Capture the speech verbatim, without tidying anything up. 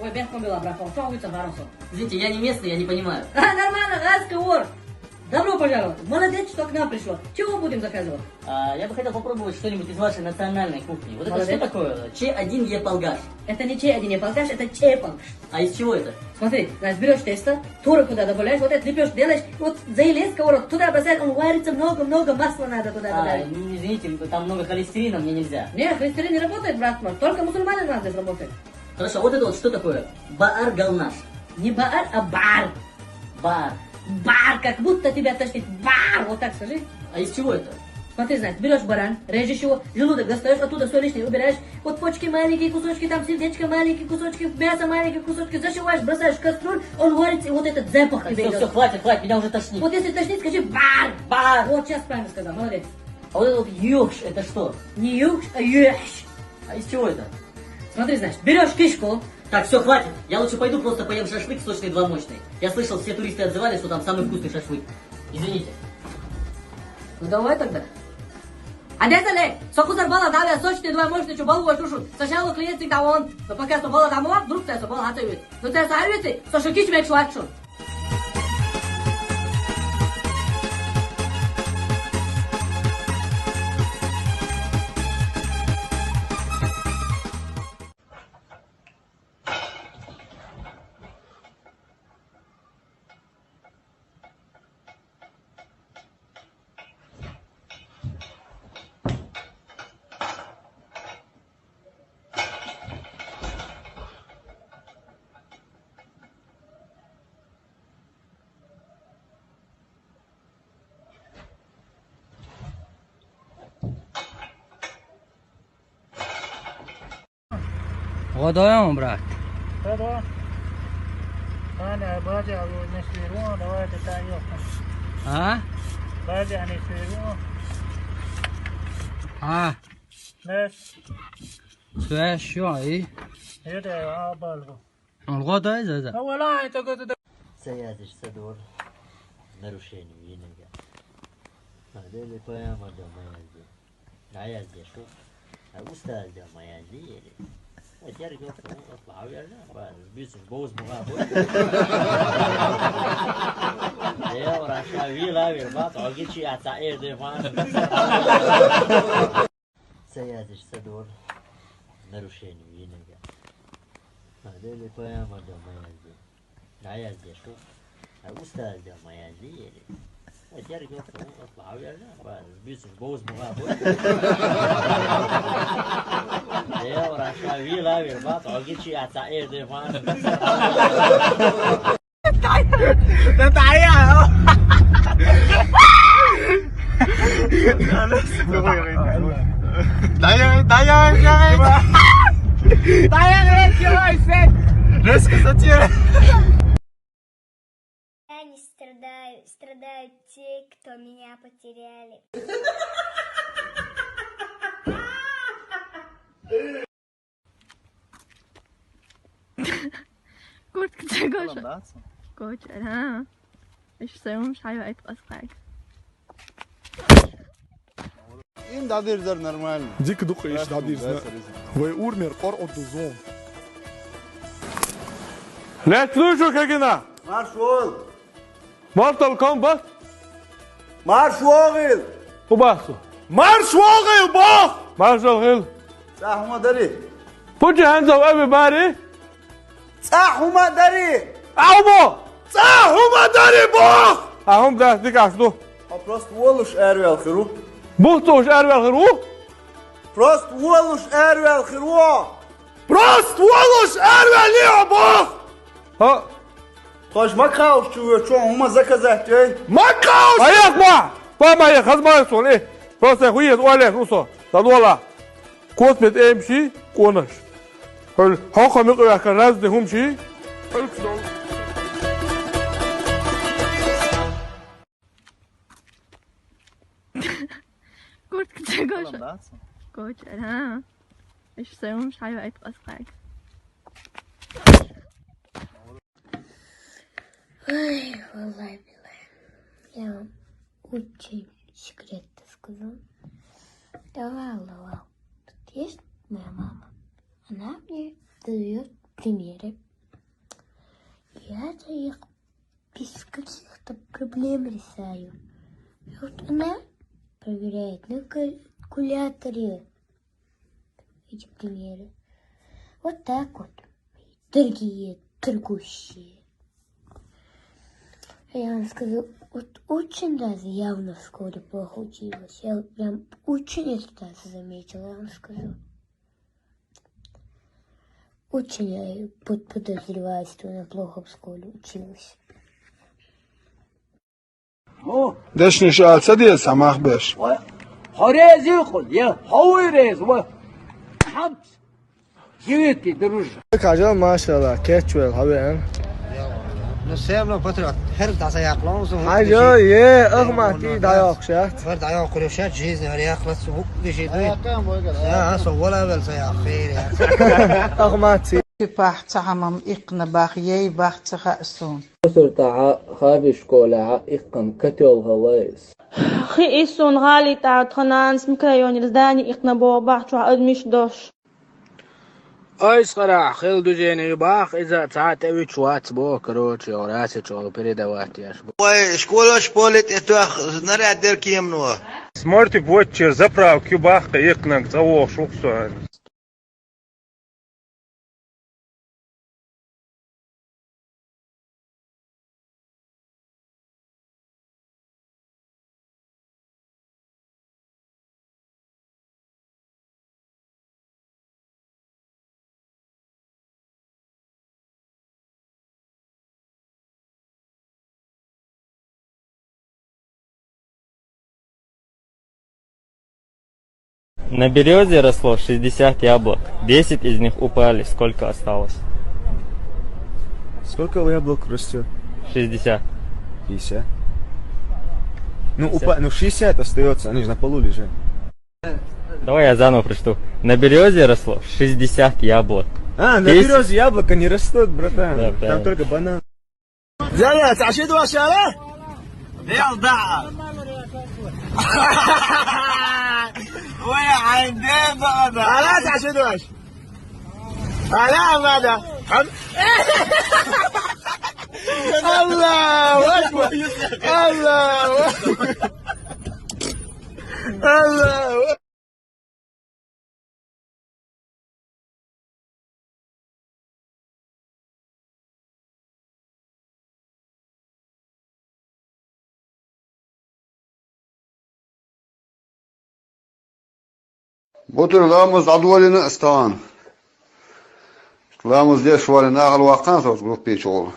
Ой, бехком была, братан, что вы там, барон? Извините, я не местный, я не понимаю. А, нормально, адский вор. Добро пожаловать. Молодец, что к нам пришло. Чего будем заказывать? А, я бы хотел попробовать что-нибудь из вашей национальной кухни. Вот это Молодец. Что такое? Че один е полгаш. Это не че один е полгаш, это че полгаш. А из чего это? Смотри, значит, берешь тесто, творог туда добавляешь, вот это лепешку делаешь, вот заели сковородку, туда бросаешь, он варится, много-много масла надо туда А, добавить. Ну, извините, там много холестерина, мне нельзя. Не, холестерин не работает, брат мой, только мусульманин у нас здесь работает. Хорошо, вот это вот что такое? Баар галнаш. Не баар, а бар. Бар. Бар, как будто тебя тошнит. Бар, вот так скажи. А из чего это? Смотри, значит, берешь баран, режешь его, желудок достаешь, оттуда все лишнее убираешь. Вот почки маленькие кусочки, там сердечко маленькие кусочки, мясо маленькие кусочки, зашиваешь, бросаешь в кастрюлю, он варится, и вот этот запах тебе Все, идёт. Все, хватит, хватит, меня уже тошнит. Вот если тошнит, скажи бар. Бар. Вот сейчас правильно сказал, молодец. А вот это вот юхш, это что? Не юхш, а юхш. А из чего это? Смотри, значит, берешь кишку. Так, все, хватит. Я лучше пойду просто поем шашлык сочный два мощный. Я слышал, все туристы отзывались, что там самый вкусный шашлык. Извините. Ну давай тогда. А де зале, со къузар бала давай сочный два мощный чу балу вашушу. Сначала клиент всегда он. Но пока что бала дамо, вдруг ты со бала готовит. Ну ты советы, со шо кич меч вашу. Гъо даём, брат. Да, да. Ладно, базе, а вы не свернул, давайте так, ёпта. А? Базе, а не свернул. А. Нес. Связь ещё, и? Это, а, балгу. Гъо дай, за, за. А, вала, это, это, это. Саязиш, садор. Нарушение, винага. А, дели, пояма, да, моя здесь. А я здесь, что? А устал, да, моя здесь. Вот я ребёнка, ну, вот, а я, да, ба, сбился, боз, муга, боз. Я, враша, вила, вербат, а гичи, а та, э, де, ван. Саязиш, садор. Нарушение, винага. А, дели, пояма, да, моя здесь. А я здесь, что? А устал, да, моя здесь. Вот я ребёнка, ну, вот, а я, да, ба, сбился, боз, муга, боз. Я, враша, вила, вербат, а гичи, а та, э, де, ван. Да, да, я. Да, я, да, я, я. Да, я, я, я, я. Резко затем. Я не страдаю, страдают те, кто меня потеряли. Куртка, ты, Гоша? Коч, ага. Ещё в своём шайбе айтып баскан. Им дадырзар нормально. Дик дук иш дадырзна. Вай урмер къор одузон. Лет лушу кагина. Марш ол. Мартал ком бас? Марш вогил. Убасу. Марш вогил бох. Марш вогил. Сахма дари. Пути ханзал аби бари. Ца хӀума дари! Аубо! Ца хӀума дари бох! А хӀум дас дикаш ду. А просто волуш эрвел хиру. Бухтуш эрвел хиру. Просто волуш эрвел хиру. Просто волуш эрвел лио бох! Ха. Хош ма кауш чу ве чон хӀума заказать эй. Ма кауш! Аях ма! Па ма я хазмай соли. Просто хуез олех усо. Садвала. Кот мет эмши, конаш. Хол, хоха микъвяка разный хумши. Куртка чего же? Коч, ага. Ещё в своём шайбе айтып баскан. Ой, валлахи, билай. Я вам очень секрет сказал. Давай, давай. Тут есть моя мама. Она мне дает примеры. Я их без каких-то проблем решаю. И вот она проверяет на калькуляторе эти примеры. Вот так вот. Другие, другущие. Я вам скажу, вот очень даже явно в школе плохо училась. Я прям очень это даже заметила, я вам скажу. Очень я под- подозреваю, что она плохо в школе училась. Дешни шаца дия самах беш. Хорези хул, я хавирез ва. Хамс. Живите, дружи. Кажа машалла, кечвел хавен. Ну, всё равно патриот. Хер даса яклон су. Хажо, е, ахмати дайок шат. Хер дайок курушат, жизнь хер яклас су. Вижи ду. Я, со вола вел со я хер. Ахмати. Пах цахамам икна бах, ей бах цаха сун. Суртаха хаби школа иккан катёл халайс. Хи исун гали та тхананс микрорайон здание икна бо бах чуа адмиш дош. Айс хара хил дужени бах иза цаат эвич вац бо, короче, орасичо передавать яш бо. Ой, школа шполит этох снаряд дер киемно. Смотри, вот чер заправки бах икнак цаво шуксуан. На березе росло шестьдесят яблок. Десять из них упали. Сколько осталось? Сколько яблок растет? Шестьдесят. Пятьдесят. Ну, упа... ну шестьдесят остается, они же на полу лежат. Давай я заново прочту. На березе росло шестьдесят яблок. А, на Десять. Березе яблоко не растет, братан. Да, да. Там только банан. Зяля, таши дуашала? Бел да. Ой, айде да. Ала, таши дуаш. Ала, амада. Аллаху акбар. Аллаху акбар. Аллаху акбар. Бутур ламаз адвалина астан. Ламаз деш валина агъал вакъан сос группи чол.